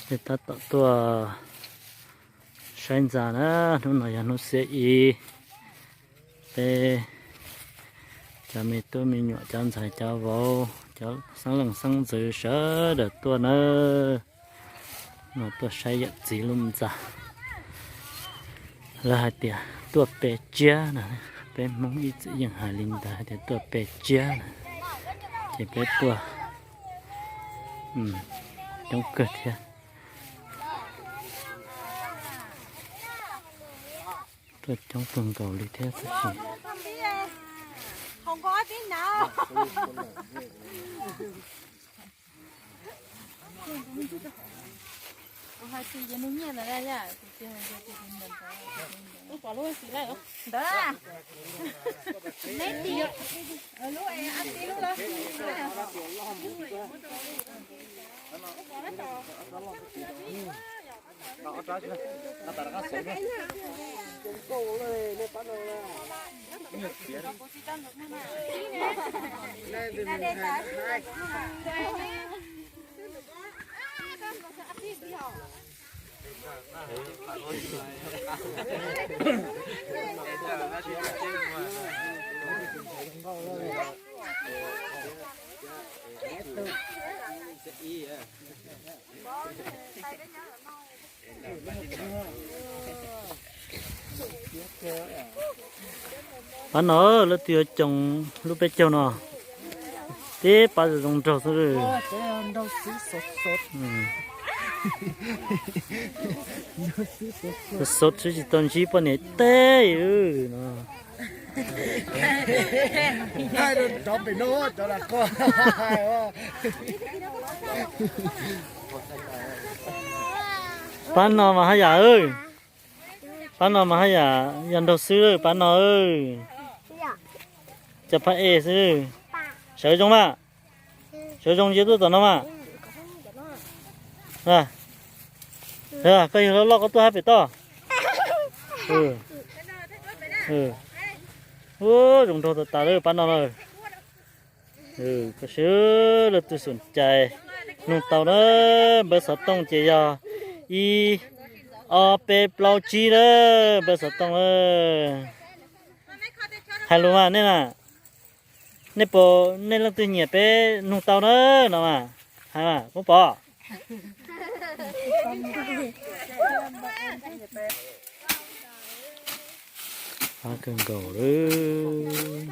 Peb tab tom tuaj saib ntxa na, hnub no yog hnub xiab ib, peb cov me tub me nyuam, cov ntxhais cov vauv, cov xeeb leej xeeb ntxwv sawv daws tuaj na, no tuaj saib yawm txiv lub ntxa. Lawv hais tias tuaj pe tsiab na, peb Hmoob ib txwm yeej hais li ntawd hais tias tuaj pe tsiab na, ces peb tuaj coob kawg thiab. Tuaj coob kawg nkaus li thiab tab sis Pab no, leej twg yuav coos lub peb caug no, tib pab zoo nraug xwb. Xov xov xwb tsis tau ntsib poj niam teb no. Pab no mas haj yam, pab no mas haj yam yog nraug xwb pab no. Cov phab ej xwb. Sawv zoo mas, sawv zoo cia tuaj tom no mas. Koj yog loj loj koj tuaj hab pem toj. Ua zoo nraug tas tas lawm pab no na. Koj sawv daws leej twg xom cai nug tau na, npawb xov tooj ces yog ib ob peb plaub tsib na, npawb xov tooj na. Hais lus mas nej na, nej puas, nej leej twg nyiam peb nug tau na no mas, hais mas Hmoob Pov. Pab kawg nkaus lawm.